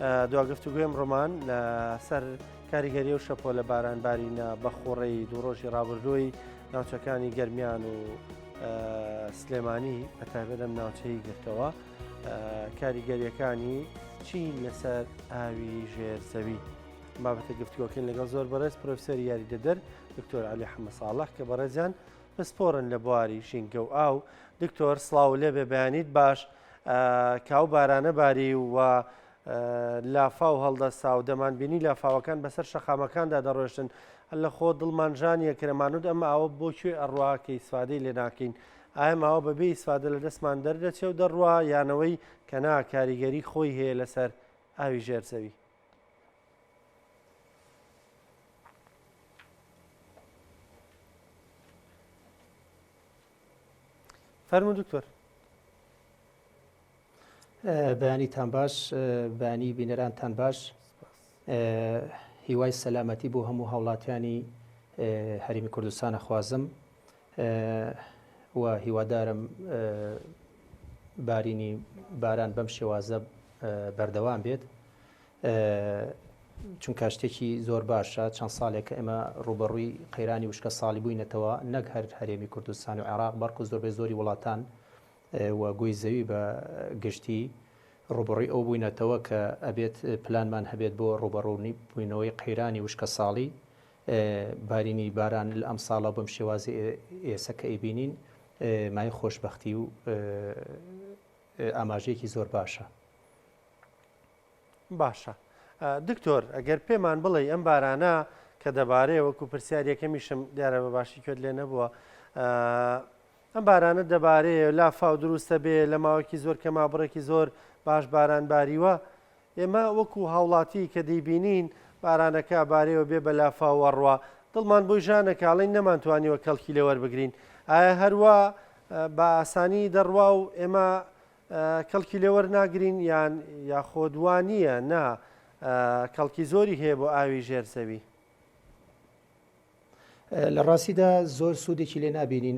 دوا گفتوگۆی ئەمڕۆمان لەسەر کاریگەری و شەپۆلە بارانبارینە بەخۆڕەی دوو ڕۆژی ڕابردووی ناوچەکانی گەرمیان و سلێمانی بە تایبەت ئەم ناوچەی گرتەوە کاریگەریەکانی چین لەسەر ئاوی ژێر زەوی. بابەتە گفتوگۆکەین لەگەڵ زۆر بەڕێز پرۆفسەری یاریدەدەر دکتۆر علی حەمە ساڵح کە بەڕێزیان پسپۆرن لە بواری ژینگە و ئاو. دکتۆر سڵاو لێبێ بەیانیت باش کاو بارانە باری و لافاو هەڵدەسا و دەمانبینی لافاوەکان بەسەر شەقامەکاندا دەڕۆشتن لە خۆ دڵمان ژانیە کرەمانوت ئەم ئاوە بۆ کوێ ئەڕوا کە ئیسفادەی لێ ناکەین ئایا ماوە بەبێ ئیسفادە لە دەستمان دەردەچێ و دەڕوا یانەوەی کە نا کاریگەری خۆی هەیە لەسەر ئاوی ژێر زەوی؟ فەرموو دکتۆر. بەیانیتان باش بەیانی بینەرانتان باش هیوای سەلامەتی بۆ هەموو هاوڵاتیانی هەرێمی کوردستانە خوازم و هیوادارم بارینی باران بەم شێوازە بەردەوام بێت چونکە شتێکی زۆر باشە چەند ساڵێکە ئێمە ڕوبەڕووی قەیرانی وشکە ساڵی بووینەتەوە نەک هەر هەرێمی کوردستان و عێراق بەڵکو زۆربەی زۆری وڵاتان و گۆی زەوی بە گشتی ڕوبەڕووی ئەو بووینەتەوە کە ئەبێت پلانمان هەبێت بۆ ڕوبەڕوونی بووینەوەی قەیرانی وشکە ساڵی بارینی باران لە ئەم ساڵە بەم شێوازی ئێسە کە ئەیبینین مای خۆشببختی و ئاماژەیەکی زۆر باشە. باشە دکتۆر ئەگەر پێمان بڵێی ئەم بارانە کە دەبارێ وەکو پرسیار یەکەمیشم دیارە بە باشی کوێت لێ نەبووە ئەم بارانە دەبارێ لافاو دروستە بێ لە ماوەکی زۆر کەما بڕێکی زۆر باش باران باریوە ئێمە وەکو هاوڵاتی کە دەیبینین بارانەکە بارێوە بێ بە لافاو ئەڕوا دڵمان بۆی ژانەکە ئەڵێین نەمانتوانیوە کەڵکی لێ وەربگرین ئایا هەروا بە ئاسانی دەڕوا و ئێمە کەڵکی لێ وەرناگرین یان یاخۆد وا نییە نا کەڵکی زۆری هەیە بۆ ئاوی ژێر زەوی؟ لە ڕاستیدا زۆر سوودێکی لێ نابینین.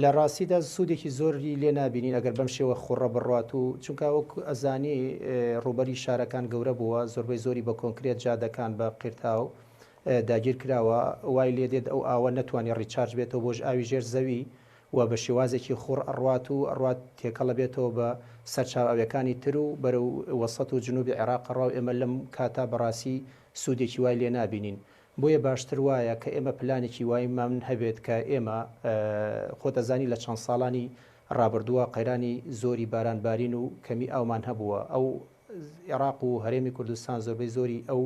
لە ڕاستیدا سوودێکی زۆری لێ نابینین ئەگەر بەم شێوە خوڕە بڕات و چونکە وەک ئەزانی ڕووبەری شارەکان گەورە بووە زۆربەی زۆری بە کۆنکرێت جادەکان بە قیرتاو داگیر کراوە وای لێ دێت ئەو ئاوە نەتوانێت recharge بێتەوە بۆش ئاوی ژێر زەوی و بە شێوازێکی خوڕ ئەڕوات و ئەڕوات تێکەڵ ئەبێتەوە بە سەرچاوە ئاویەکانی تر و بەرەو وەسەت و جنوبی عێراق ئەڕوا و ئێمە لەم کاتە بەڕاستی سوودێکی وای لێ نابینین بۆیە باشتر وایە کە ئێمە پلانێکی وایمان هەبێت کە ئێمە خۆت ئەزانی لە چەند ساڵانی ڕابردووە قەیرانی زۆری باران بارین و کەمی ئاومان هەبووە ئەو عێراق و هەرێمی کوردستان زۆربەی زۆری ئەو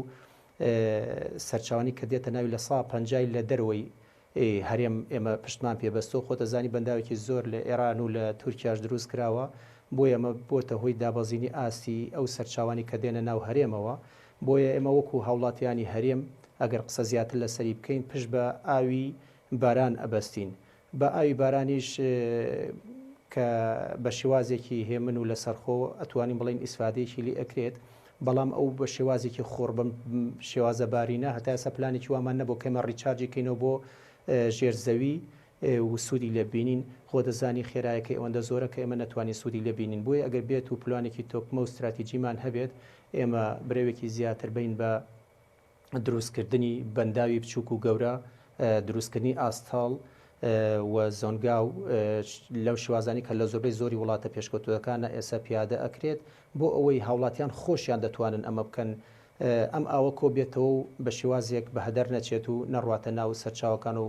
سەرچاوانی کە دێتە ناوی لە سا پەنجای لە دەرەوەی هەرێم ئێمە پشتمان پێ بەستووە، خۆت ئەزانی بەنداوێکی زۆر لە ئێران و لە تورکیاش دروست کراوە، بۆیە ئەمە بۆتە هۆی دابەزینی ئاستی ئەو سەرچاوانەی کە دێنە ناو هەرێمەوە، بۆیە ئێمە وەکو هاوڵاتیانی هەرێم ئەگەر قسە زیاتر لەسەری بکەین پشت بە ئاوی باران ئەبەستین، بە ئاوی بارانیش کە بە شێوازێکی هێمن و لەسەرخۆ ئەتوانین بڵێین ئیسفادەیەکی لێ ئەکرێت، بەڵام ئەو بە شێوازێکی خوڕ بەم شێوازە بارینە هەتا ئێستا پلانێکی وامان نەبوو کە ئێمە recharge ی کەینەوە بۆ ژێر زەوی و سوودی لێ ببینین، خۆ دەزانی خێرایەکەی ئەوەندە زۆرە کە ئێمە نەتوانین سوودی لێ بینین، بۆیە ئەگەر بێت و پلانێکی تۆکمە و ستراتیجیمان هەبێت ئێمە برەوێکی زیاتر بەین بە دروستکردنی بەنداوی بچووک و گەورە، دروستکردنی ئاستاڵ و زۆنگاو لەو شێوازانەی کە لە زۆربەی زۆری وڵاتە پێشکەوتووەکانە ئێستا پیادە ئەکرێت بۆ ئەوەی هاوڵاتیان خۆشیان دەتوانن ئەمە بکەن ئەم ئاوە کۆبێتەوە و بە شێوازێک بە هەدەر نەچێت و نەڕواتە ناو سەرچاوەکان و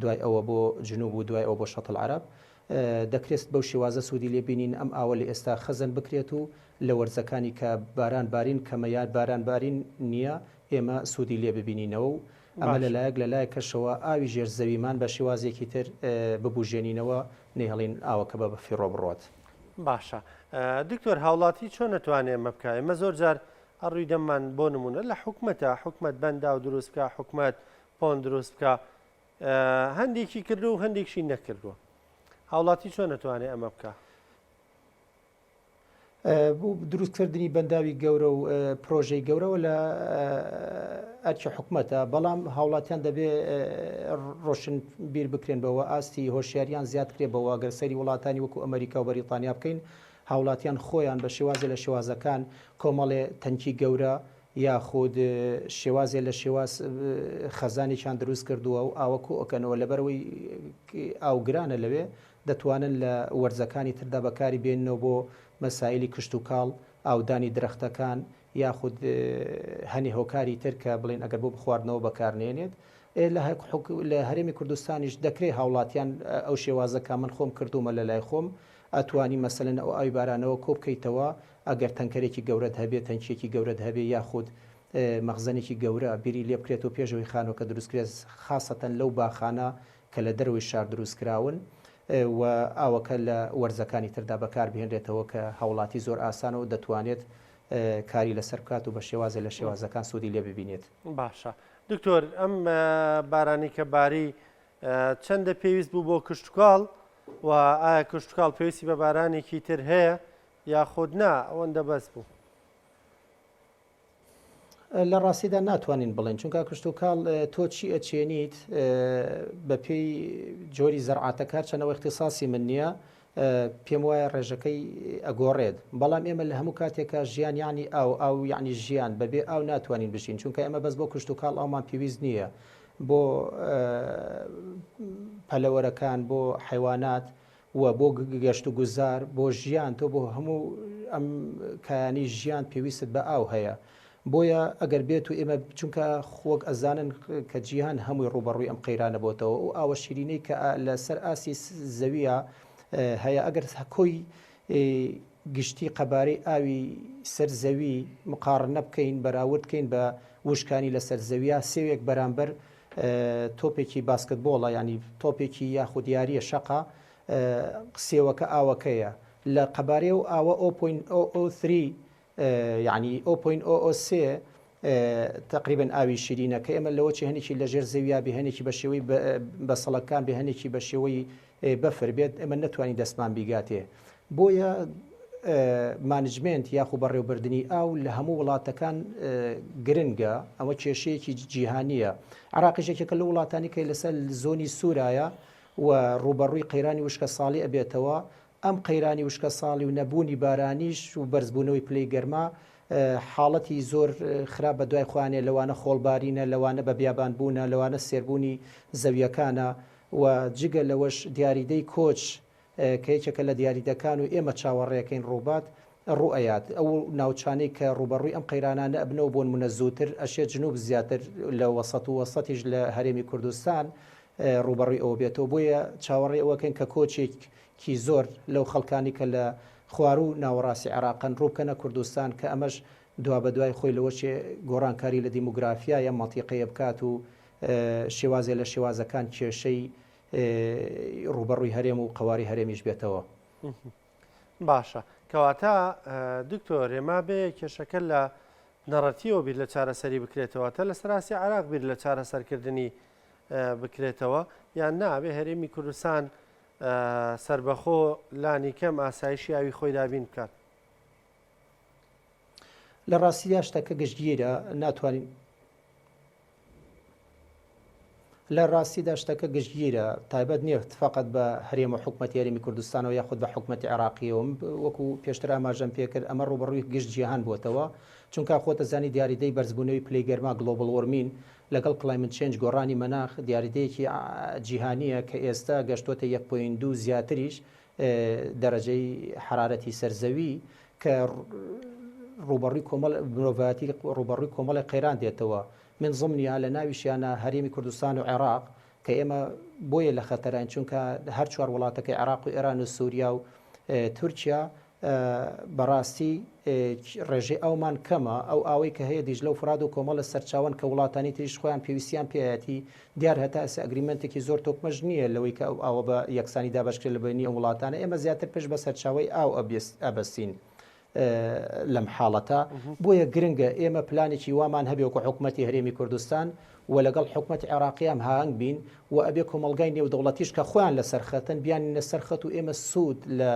دوای ئەوە بۆ جنوب و دوای ئەوە بۆ شەتڵ عەرەب دەکرێت بەو شێوازە سوودی لێ بینین ئەم ئاوە لە ئێستا خەزن بکرێت و لە وەرزەکانی کە باران بارین کەمە یان باران بارین نییە ئێمە سوودی لێ ببینینەوە و ئەمە لە باشە. لایەک لە لایەکەشەوە ئاوی ژێر زەویمان بە شێوازێکی تر ببوژێنینەوە نەیهڵین ئاوەکە بە بەفیڕۆ بڕوات. باشە دکتۆر هاوڵاتی چۆن ئەتوانێ ئەمە بکا ئێمە زۆر جار هەر ڕووی دەممان بۆ نمونە لە حکومەتە حکومەت بەنداو دروست بکا حکومەت پۆن دروست بکا هەندێکی کردو و هەندێکشی نەکردووە هاوڵاتی چۆن ئەتوانێ ئەمە بکا؟ بۆ دروستکردنی بەنداوی گەورە و پرۆژەی گەورەوە لە ئەرکی حکومەتە، بەڵام هاوڵاتیان دەبێ ڕۆشن بیر بکرێن بەوە ئاستی هۆشیاریان زیاد کرێ بەوە گەر سەیری وڵاتانی وەکو ئەمریکا و بەریتانیا بکەین. هاوڵاتیان خۆیان بە شێوازێ لە شێوازەکان کۆمەڵێ تەنکی گەورە یاخود شێوازێ لە شێواز خەزانێکیان دروست کردووە و ئاوە کۆ ئەکەنەوە لەبەرئەوەی ئاو گرانە لەوێ دەتوانن لە وەرزەکانی تردا بەکاری بێننەوە بۆ مەسایلی کشتوکاڵ، ئاودانی درەختەکان یاخود هەنێ هۆکاری تر کە بڵێن ئەگەر بۆ بخواردنەوە بەکارنێنێت. لە هەرێمی کوردستانیش دەکرێ هاوڵاتیان ئەو شێوازە کە من خۆم کردوومە لە لای خۆم ئەتوانی مەسەلەن ئەو ئاوی بارانەوە کۆبکەیتەوە ئەگەر تەنکەرێکی گەورەت هەبێ تەنکیەکی گەورەت هەبێ یاخود مەخزەنێکی گەورە بیری لێ بکرێتەوە پێش ئەوەی خانووەکە دروست کرێت خاسەتەن لەو باخانە کە لە دەرەوەی شار دروست کراون و ئاوەکە لە وەرزەکانی تردا بەکار بهێنرێتەوە کە هاوڵاتی زۆر ئاسانە و دەتوانێت کاری لەسەر بکات و بە شێوازێ لە شێوازەکان سوودی لێ ببینێت. باشە دکتۆر ئەم بارانی کە باری چەندە پێویست بوو بۆ کشتوکاڵ و ئایا کشتوکاڵ پێویستی بە بارانێکی تر هەیە یاخود نا ئەوەندە بەس بوو؟ لە ڕاستیدا ناتوانین بڵێن چونکە کشتوکاڵ تۆ چی ئەچێنیت بەپێی جۆری زەرعاتەکە چەنەوە اختصاصی من نییە پێم وایە ڕێژەکەی ئەگۆڕێت بەڵام ئێمە لە هەموو کاتێکا ژیان یعنی ئاو ئاو یعنی ژیان بەبێ ئاو ناتوانین بژین چونکە ئێمە بەس بۆ کشتوکاڵ ئاومان پێویست نییە بۆ پەلەوەرەکان بۆ حیوانات و بۆ گەشت و گوزار، بۆ ژیان، تۆ بۆ هەموو ئەم کایانەی ژیان پێویستت بە ئاو هەیە. بۆیە ئەگەر بێت و ئێمە چونکە وەک ئەزانن کە جیهان هەمووی ڕووبەڕووی ئەم قەیرانە بۆتەوە، ئەو ئاوە شیرینەی کە لە سەر ئاستی زەوییە هەیە ئەگەر کۆی گشتی قەبارەی ئاوی سەر زەوی مقاڕنە بکەین، بەراورد کەین بە وشکانی لەسەر زەویە، سێوێک بەرامبەر تۆپێکی باسکتبۆڵە یانی تۆپێکی یاخود یاریە شەقە سێوەکە ئاوەکەیە لە قەبارەی ئەو ئاوە 0.003 یعنی 0.003 تقریبا ئاوی شیرینە کە ئێمە لەوە چی هەنێکی لەژێر زەویا بێ هەنێکی بە شێوەی بەسەڵەکان بێ هەنێکی بە شێوەی بەفر بێت ئێمە نەتوانین دەستمان بیگاتێ بۆیە management یاخو بەڕێوبردنی ئاو لە هەموو وڵاتەکان گرنگە ئەوە کێشەیەکی جیهانییە عراقیش یەکێکە لە وڵاتانی کە لەسەر زۆنی سوورایە و ڕووبەڕووی قەیرانی وشکە ساڵی ئەبێتەوە ئەم قەیرانی وشکە ساڵی و نەبوونی بارانیش و بەرزبوونەوەی پلەی گەرما حاڵەتی زۆر خراپ بە دوای خۆیانێ لەوانە خۆڵبارینە لەوانە بە بیابان بوونە لەوانە سێربوونی زەویەکانە و جگە لەوەش دیاریدەی کۆچ کە یەکێکە لە دیاریدەکان و ئێمە چاوەڕێکەین ڕووبات، ڕووئەیات. ئەو ناوچانەی کە ڕووبەڕووی ئەم قەیرانانە ئەبنەوە بۆنمونە زووتر ئەشێت جنوب زیاتر لە وەسەت و وەسەتیش لە هەرێمی کوردستان ڕووبەڕووی ئەوە بێتەوە بۆیە چاوەڕێی ئەوەکەین کە کۆچێکی زۆر لەو خەڵکانی کە لە خواروو ناوەڕاستی عێراقن ڕووبکەنە کوردستان کە ئەمەش دوابەدوای خۆی لەوەچێ گۆڕانکاری لە دیموگرافیای ئەم مەنتیقەیە بکات و شێوازێ لە شێوازەکان کێشەی ڕووبەڕووی هەرێم و قەوارەی هەرێمیش بێتەوە. باشە کەواتە دکتۆر ئێمە بێ کێشەکە لە نەڕەتیەوە بیر لە چارەسەری بکرێتەوە تا لە سەراسی عراق بیر لە چارەسەرکردنی بکرێتەوە یان نابێ هەرێمی کوردستان سربەخۆ لانی کەم ئاسایشی ئاوی خۆی دابین بکات. لە ڕاستیدا شتەکە گشتگیرە ناتوانین لە ڕاستیدا شتەکە گشتگیرە، تایبەت نییە فەقەت بە هەرێم و حکومەتی هەرێمی کوردستانەوە یاخود بە حکومەتی عێراقییەوە، وەکو پێشتر ئاماژەم پێکرد ئەمە ڕووبەڕووی گشت جیهان بووەتەوە، چونکا خۆت ئەزانی دیاریدەی بەرزبوونەوەی پلەی گەرما global warming لەگەڵ climate change گۆڕانی مەناخ دیاریدەیەکی جیهانییە کە ئێستا گەشتۆتە یەک point دوو زیاتریش دەرەجەی حەرارەتی سەر زەوی کە ڕووبەڕووی کۆمەڵ مرۆڤایەتی ڕووبەڕووی کۆمەڵی قەیران دێتەوە من ضمنیا لە ناویشیانە هەرێمی کوردستان و عێراق کە ئێمە بۆیە لە خەتەراین چونکە هەر چوار وڵاتەکەی عێراق و ئێران و سووریا و تورکیا بەڕاستی ڕێژەی ئاومان کەمە، ئەو ئاوەی کە هەیە دیجلە و فورات و کۆمەڵە سەرچاوەن کە وڵاتانی تریش خۆیان پێویستیان پێیەتی، دیار هەتا ئێستا agreement ێکی زۆر تۆکمەش نییە لەوەی کە ئەو ئاوە بە یەکسانی دابەشکرێت لە بەینی ئەو وڵاتانە، ئێمە زیاتر پشت بە سەرچاوەی ئاو ئەبەستین لەم حاڵەتە، بۆیە گرنگە ئێمە پلانێکی وامان هەبێ وەکو حکومەتی هەرێمی کوردستان و لەگەڵ حکومەتی عێراقی هەماهەنگ بین و ئەبێ کۆمەڵگای نێودەوڵەتیش کە خۆیان لەسەر خەتن بیانینە سەر خەت و ئێمە سوود لە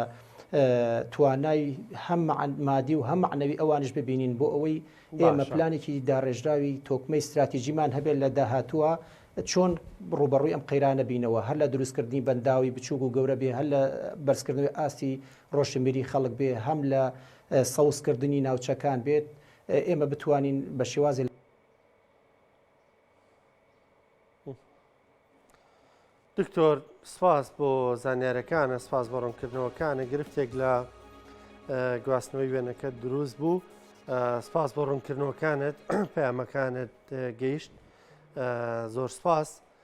توانای هەم مادی و هەم مەعنەوی ئەوانیش ببینین بۆ ئەوەی ئێمە پلانێکی داڕێژراوی تۆکمەی ستراتیجیمان هەبێت لە داهاتووە. چۆن ڕووبەڕووی ئەم قەیرانە بینەوە، هەر لە دروستکردنی بەنداوی بچووک و گەورە بێ، هەر لە بەرزکردنەوەی ئاستی ڕۆشنبیری خەڵک بێ، هەم لە سەوزکردنی ناوچەکان بێت، ئێمە بتوانین بە شێوازێ. دکتۆر سپاس بۆ زانیارەکانە سپاس بۆ ڕوونکردنەوەکانە گرفتێک لە گواستنەوەی وێنەکە دروست بوو سپاس بۆ ڕوونکردنەوەکانت پەیامەکانت گەیشت زۆر سپاس.